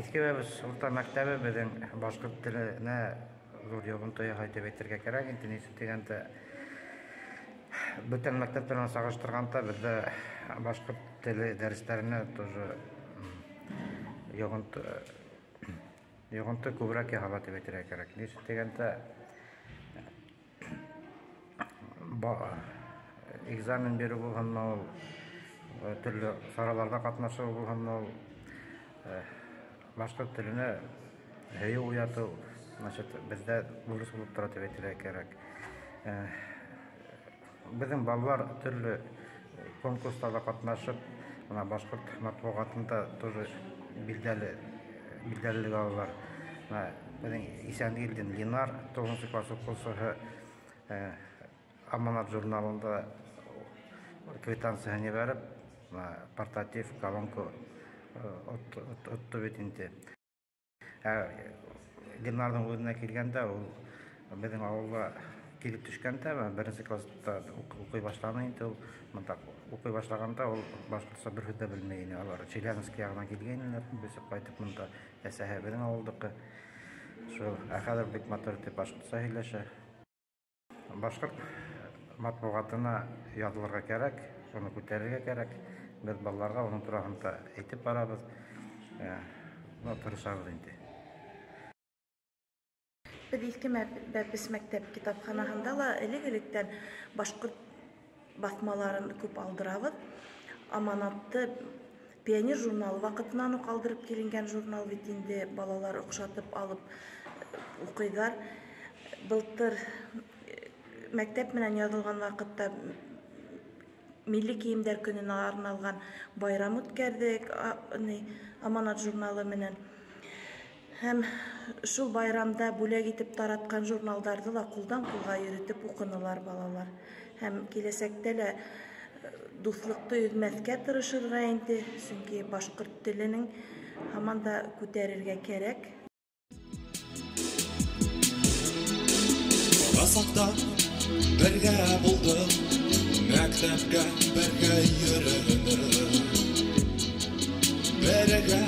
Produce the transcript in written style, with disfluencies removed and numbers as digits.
Иҫке Бәбес урта мәктәбе беҙҙең башҡорт теленә ҙур йоғонто яһай тип әйтергә кәрәк. Инде нисек тигәндә, бөтә мәктәптәр менән сағыштырғанда беҙҙә башҡорт теле дәрестәренә тоже йоғонто күберәк яһала тип әйтергә кәрәк. Нисек тигәндә, экзамен биреү булһынмы ул, төрлө сараларҙа ҡатнашыу булһынмы ул, башҡорт теленә һөйөү уятыу, значит, беҙҙә бурыс булып тора тип әйтергә кәрәк. Беҙҙең балалар төрлө конкурстарҙа ҡатнашып, бына башҡорт матбуғатында тоже билдәлелек алалар. Бына беҙҙең Иҫәнгилдин Ленар, 9-нсо класс уҡыусыһы, Аманат журналында квитанцияһын ебәреп, бына портатив колонка отто бит инде. Ленарҙың үҙенә килгәндә, ул беҙҙең ауылға килеп төшкәндә, беренсе класста уҡый башланы инде ул. Бында уҡый башлағанда ул башҡортса бер һүҙ ҙә белмәй ине. Улар Челябинск яғынан килгәйнеләр, бесеп ҡайтып бында, әсәһе беҙҙең ауылдыҡы. Шул, ә хәҙер бик матур итеп башҡортса һөйләшә. Башҡорт матбуғатына яҙылырға кәрәк, уны күтәрергә кәрәк. Беҙ балаларға уның тураһында әйтеп барабыҙ, тырышабыҙ инде. Беҙ Иҫке Бәбес мәктәп китапханаһында ла элек-электән башҡорт баҫмаларын күп алдырабыҙ. Аманатты Пионер журналы ваҡытынан уҡ алдырып киленгән журнал бит инде, балалар оҡшатып алып уҡыйҙар. Былтыр мәктәп менән яҙылған ваҡытта милли кейемдәр көнөнә арналған байрам үткәрҙек, Аманат журналы менән. Һәм шул байрамда бүләк итеп таратҡан журналдарҙы ла ҡулдан ҡулға йөрөтөп уҡынылар балалар. Һәм киләсәктә лә дуҫлыҡты өҙмәҫкә тырышырға инде, сөнки башҡорт теленең һаман да күтәрергә кәрәк. Баласаҡта бергә булдыҡ, мәктәпкә бергә йөрөнөк, бергә